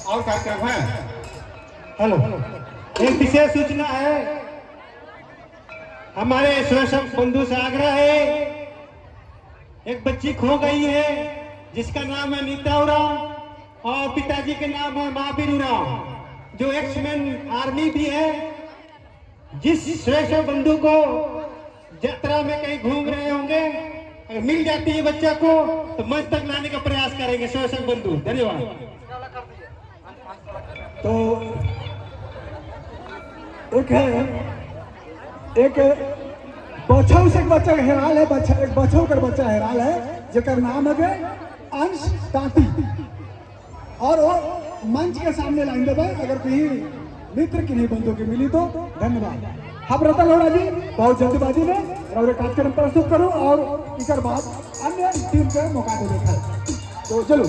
और कार्यक्रम है। हेलो, एक विशेष सूचना है। हमारे स्वयं बंधु से आग्रह है, एक बच्ची खो गई है जिसका नाम है नीता उरांव और पिताजी के नाम है महावीर उरांव, जो एक्समैन आर्मी भी है। जिस स्वयं बंधु को यात्रा में कहीं घूम रहे होंगे, अगर मिल जाती है बच्चा को तो मंच तक लाने का प्रयास करेंगे स्वयं बंधु। धन्यवाद। तो एक है, एक बछौ से एक बच्चा हेराल है, बच्चा एक बछौ कर बच्चा हेराल है, जेकर नाम है अंश तांती और वो मंच के सामने लाइन देवे अगर कहीं मित्र की नहीं बंधु की मिली तो। धन्यवाद। हम रतन लोहरा जी बहुत जल्दबाजी में और कार्यक्रम प्रस्तुत करूं और इकर बाद अन्य टीम के मौका दे है, तो चलो।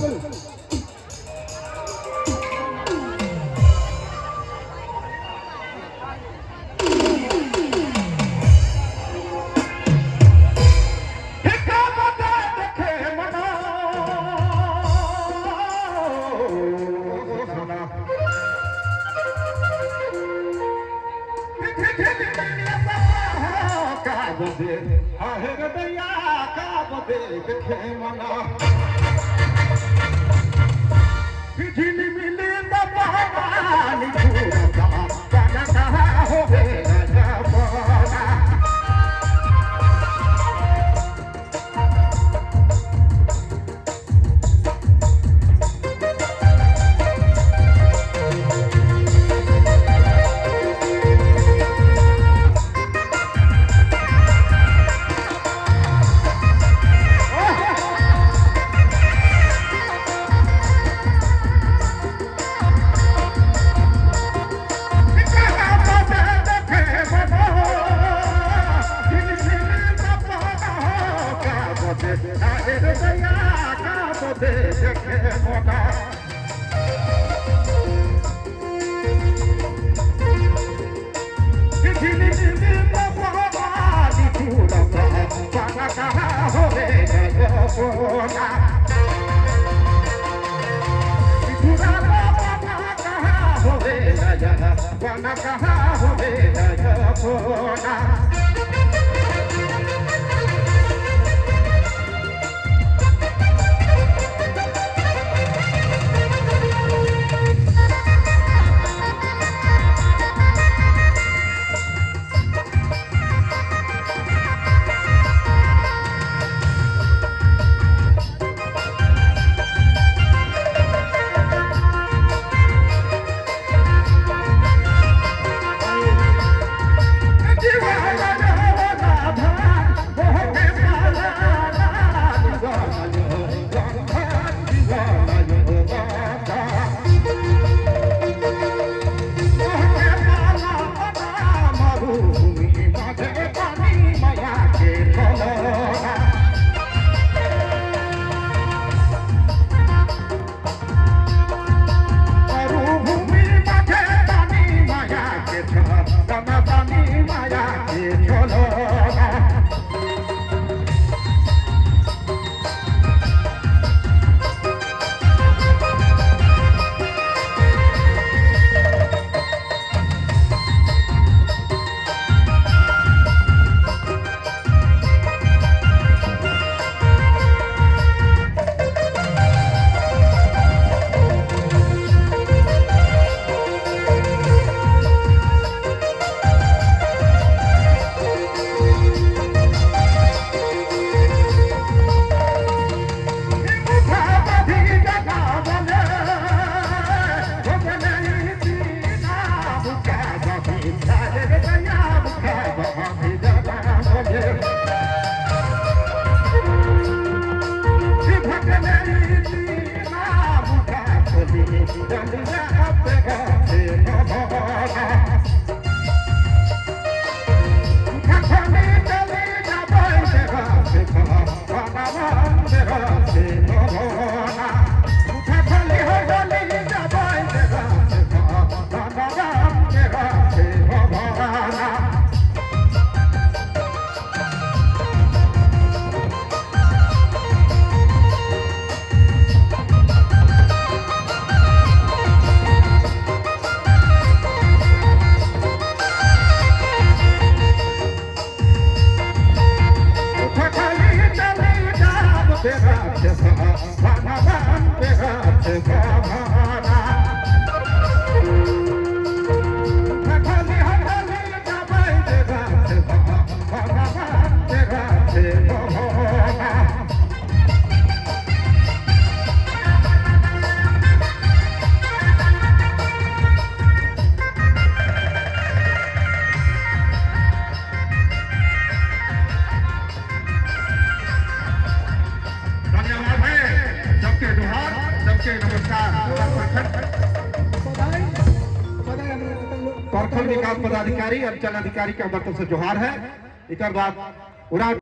विकास पदाधिकारी, अंचल अधिकारी के हमारे तरफ से जोहार है। एक बाद उरांव